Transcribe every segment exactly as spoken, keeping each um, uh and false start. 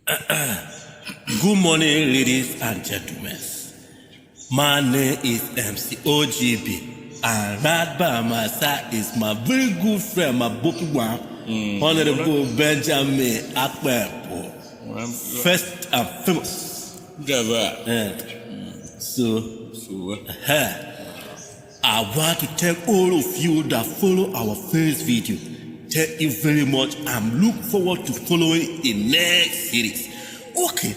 Good morning, ladies and gentlemen. My name is M C O G B, and right by my side is my very good friend, my book one, Honorable Benjamin Akpempo. First and famous. Eh, so, eh, I want to thank all of you that follow our first video. Thank you very much. I'm look forward to following the next series. Okay,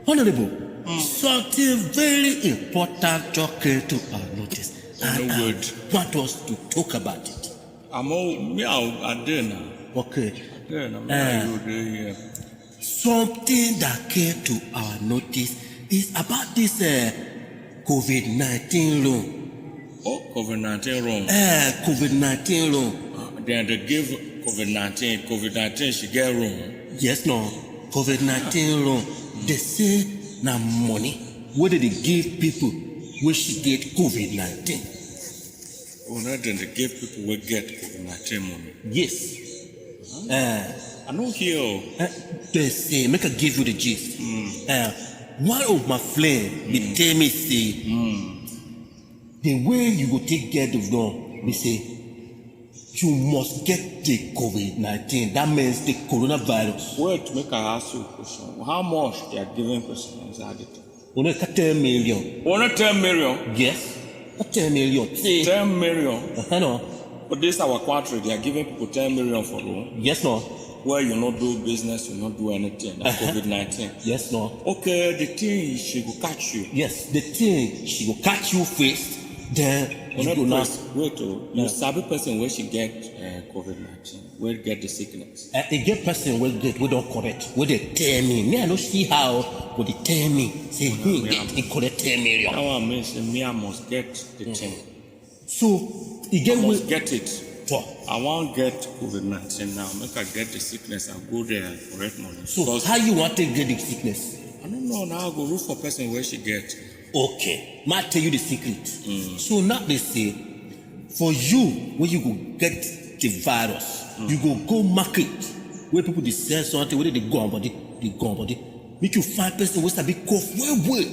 Honorable, something very important just came to our notice, and I want us to talk about it. I'm all, me, I, I did now. Okay. I did now. Me and you dey here. Something that came to our notice is about this uh, COVID nineteen loan. Oh, COVID nineteen loan. Uh, COVID nineteen loan. Uh, then they give COVID nineteen. COVID nineteen, she get loan. Yes, no. COVID nineteen loan. They say na money. What did they give people when she get COVID nineteen? Oh, na dem dey give people wey get COVID nineteen money. Yes. Uh, I no hear o. Uh, they say, make I give you the gist. Uh, one of my friend be tell me say, the way you go take get the loan, be say, you must get the COVID nineteen. That means the coronavirus. Wait, make I ask you a question. How much they are giving person inside the thing? Una ka ten million. Una ten million? Yes. Ka ten million. See. Ten million? Uh-huh, no. But this our country, they are giving people ten million for loan. Yes, no. Where you not do business, you not do anything. That's COVID nineteen. Yes, no. Okay, the thing she go catch you. Yes, the thing she go catch you first, then you go now. Wait, oh, you sabi person where she get uh, COVID nineteen, where get the sickness. Uh, e get person wey get wey don correct, wey dey tell me. Me, I no see how, but dey tell me say he get he collect ten million. That one mean say me I must get the thing. So e get I must get it. Talk. I wan get COVID nineteen now. Make I get the sickness and go there and collect money. So how you wan take get the sickness? I don't know. Now I go look for person where she get. Okay, ma tell you the secret. So now they say, for you, when you go get the virus, you go go market where people dey sell something, where they go on body, they go on body. Make you find person wey sabi cough well well.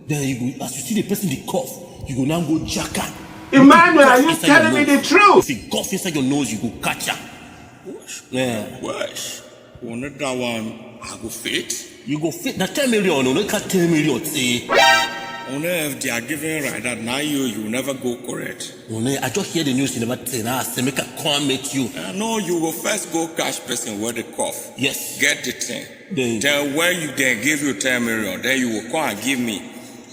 Then you go, as you see the person dey cough, you go now go jack am. Emmanuel, are you telling me the truth? If you cough inside your nose, you go catch am. Yeah. Worse. Una that one, I go fit. You go fit. Na ten million, no, no, can ten million, see. Una if they are giving like that, now you, you never go correct. Una, I just hear the news, you never say, now I say, make I come meet you. I know you go first go catch person where they cough. Yes. Get the thing. Then when you then give you ten million, then you will come and give me.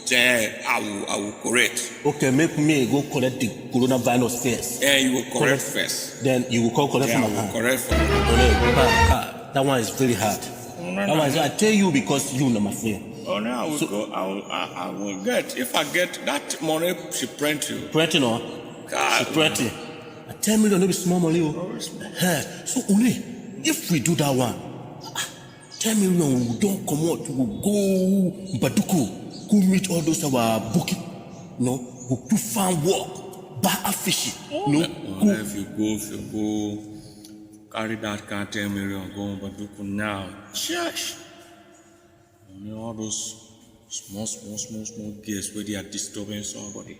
Then I will, I will correct. Okay, make me go collect the coronavirus first. Then you will correct first. Then you will come collect from my hand. Then I will correct from my hand. Ole, pa, pa, that one is very hard. That one is, I tell you because you know my friend. Oh no, I will go. I will, I, I will get. If I get that money, she print you. Printing on. God. She printing. I tell me no be small money o. Eh, so Ole, if we do that one, ten million we don comot, we go Baduku, go meet all those our bookie. No, we go do farm work, buy a fish. No, go. If you go, if you go carry that kind ten million go Baduku now, church. You know, all those small, small, small, small girls where they are disturbing somebody.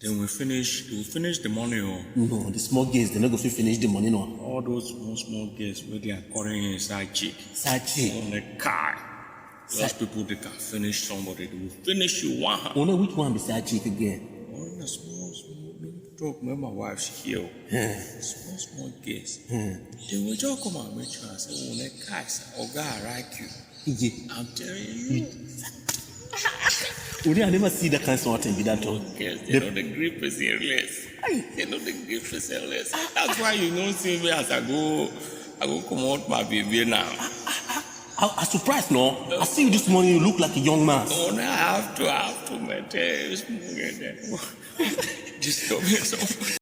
Then we finish, we finish the money. Oh. No, the small girls, they no go fit finish the money, no. All those small, small girls where they are calling inside chick. Side chick. On the car. Those people, they can finish somebody. They will finish you one hand. Oh no, which one be side chick again? Oh, the small, small, talk, my wife, she here. Small, small girls. They will just come and meet you and say, oh, the car, sir. Oga, I like you. Ije. I'm telling you. Only I never see that kind of something be that all. Yes, they know the grip is serious. They know the grip is serious. That's why you know see me as I go, I go come out my baby now. I, I surprised, no? I see you this morning, you look like a young man. Oh, no, I have to, I have to maintain. Just tell me something.